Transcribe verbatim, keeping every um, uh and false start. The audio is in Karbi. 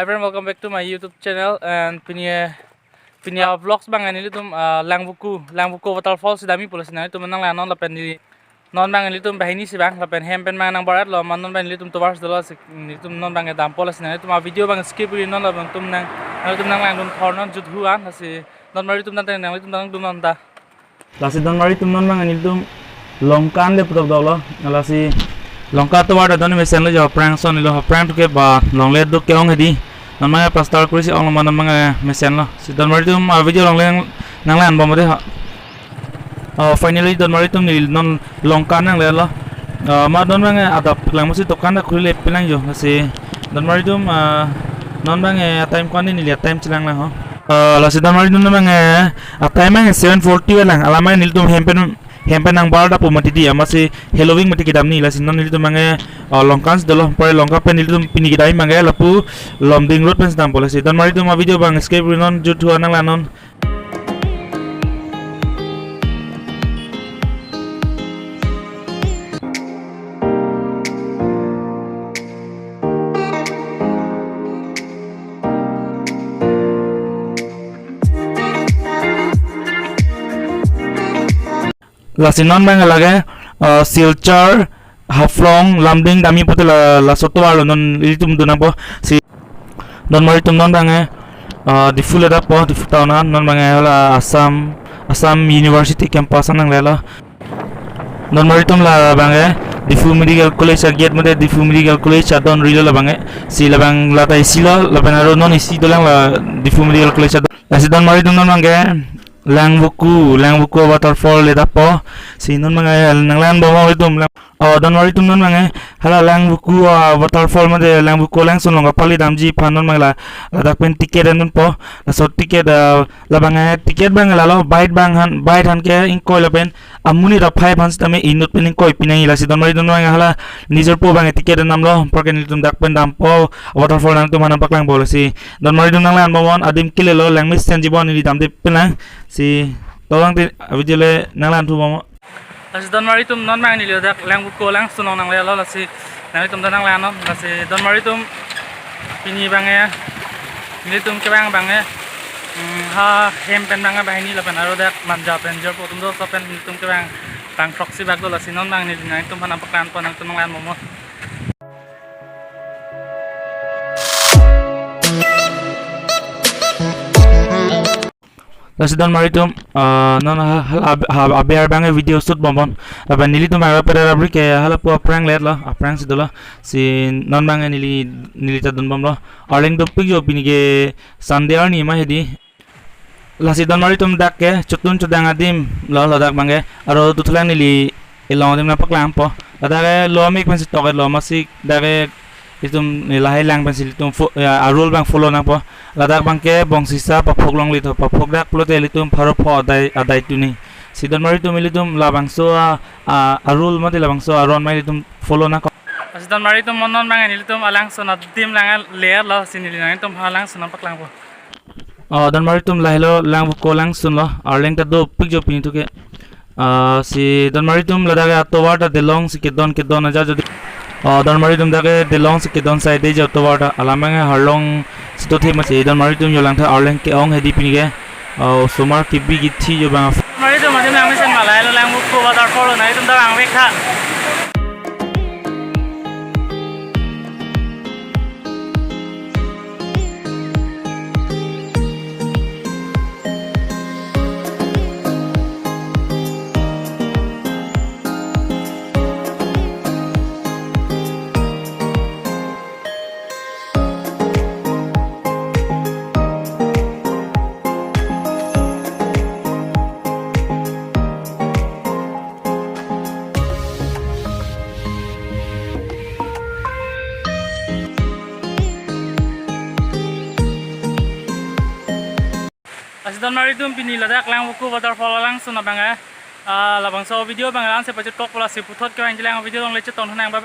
Everyone, welcome back to my YouTube channel, and pini, pini a-vlogs abang nelitum, ah, Langvoku, Langvoku waterfall si damji pulo si nanglitum nanglang non lapen neli non abang nelitum banghini si abang lapen hem pen abang nang barat lo, ma non abang nelitum tovar si dolo si nelitum non abang dampo, lasi nanglitum a-video abang skip ri non lapen nangtum nang, nanglitum nanglangdun thor non juthu an, lasi donmari atum tangte nanglitum nangdun non ta. Lasi donmari atum non abang nelitum Longkan le putok dolo. Lasi Longkan tovar ta don mesen lo jo, aphrang son lo, aphrang tuke ba longle do ke-ong hedi. Non abang plaster kuri si ong lo ma non abang mesen lo. Si donmari atum a-video along le nanglang bom de ha. Oh, finally donmari atum neli non Longkan nangle lo. Ah, ma non abang adap lang musi dokan ta khuli le pelang jo. Lasi donmari atum, ah, non abang, eh, a-time ko-an neli a-time chelang lang ho. Ah, lasi donmari atum non abang, eh, a-time abang seven forty lang. Alam abang nelitum hem pen, hem pen nang bar dapo mati di, amatsi halloween mati kedam ni, lasi non nelitum abang, eh, ah, Longkan si dolo, pare Longkan pen nelitum pini kedam abang, eh, lapu Lumding Road pen si dampo, lasi donmari atum a-video abang skip ri non juthu an nanglang non. Lasi non abang lake, eh, Silchar, Haflong, Lumding damji pute la, laso tovar lo non ilitum dun nangpo. Si donmari atum non abang, eh, ah, Diphu le dapo, Diphu town an, non abang, eh, hala Assam, Assam University campus an nangle lo. Donmari atum la abang, eh, Diphu Medical College a-gate mate Diphu Medical College adon ri lo la abang, eh. Si la abang la ta isi lo, lapen aro non isi dolang la Diphu Medical College adon. Lasi donmari atum non abang, eh, Langvoku, Langvoku waterfall le dapo. Si non abang, eh, nanglang bom atum lang. Oh, donmari atum non abang, eh, hala Langvoku, ah, waterfall mate Langvoku langsun along kapale damji aphan non abang la, ladak pen ticket en dunpo. Laso ticket, ah, la abang, eh, ticket abang lalo, bite abang han, bite han ke ingkoi lapen amonit aphai aphan sitame inut pen ingkoi pinangji, lasi donmari atum non abang hala nijor po abang, eh, ticket en damlo, apor ke nelitum dak pen dampo, waterfall nangtum aphan nangpaklang po, lasi donmari atum nanglang bom non, adim kele lo, langmesen ji bon neli damde pelang, si tolong te a-video le nanglang thu bom non. Lasi donmari atum non abang neli dak Langvoku langsun along nangle lo, lasi nanglitum ta nanglang non, lasi donmari atum pini abang, eh, nelitum kevang abang, eh, hmm, ha hem pen abang banghini lapen aro dak manja pen jor po atum do, laso pen nelitum kevang bang throksi bak do, lasi non abang neli nanglitum aphan nangpaklang po, nangtum nanglang bom non. Lasi donmari atum, ah, non ha, ha, ha, ha, aber abang, eh, video shoot bom non. Lapen nelitum abang pada rabri ke halapu aphrang let lo, aphrang si dolo. Si non abang, eh, neli, neli ta dun bom lo. Arleng dopik jo pini ke Sunday arni ma hedi. Lasi donmari atum dak ke chotun chodang adim lo, ladak abang ke. Aro dothulang neli ilong adim nangpaklang po. Ladak ke lo amik pensi tok lo, amatsi dak ke itum lahai lang pensi ilitum fo-, ya, a-rule abang follow nangpo. Ladak abang ke Bongsisa Paphok longle tho, Paphok dak pulote ilitum pharo pho adai, adai tuni. Si donmari atum ilitum labangso a, a, a-rule mate labangso aron ma ilitum follow nangkok. Si donmari atum non abang nelitum alangsun adim lang le lo, si neli nanglitum alangsun nangpaklang po. Oh, donmari atum lahelo Langvoku langsun lo, arleng ta dopik jo pini tuke. Ah, si donmari atum ladak atovar ta delong si kedon kedon aja jodi. Oh, donmari atum dak ke delong si kedon side jo atovar ta, alam abang harlong si dothe amatsi donmari atum jo langtha, arleng ke-ong hedi pini ke. Oh, osomar kebi kethi jo abang. Donmari atum adim nangmesen ma lahelo Langvoku waterfall lo, nanglitum ta nangvek tha. Lasi donmari atum pini ladak Langvoku waterfall alangsun abang, eh, ah, labangso video abang la-ansi pajutkok po, lasi puthot kevangji lang video along le chetong tha nang, bye bye.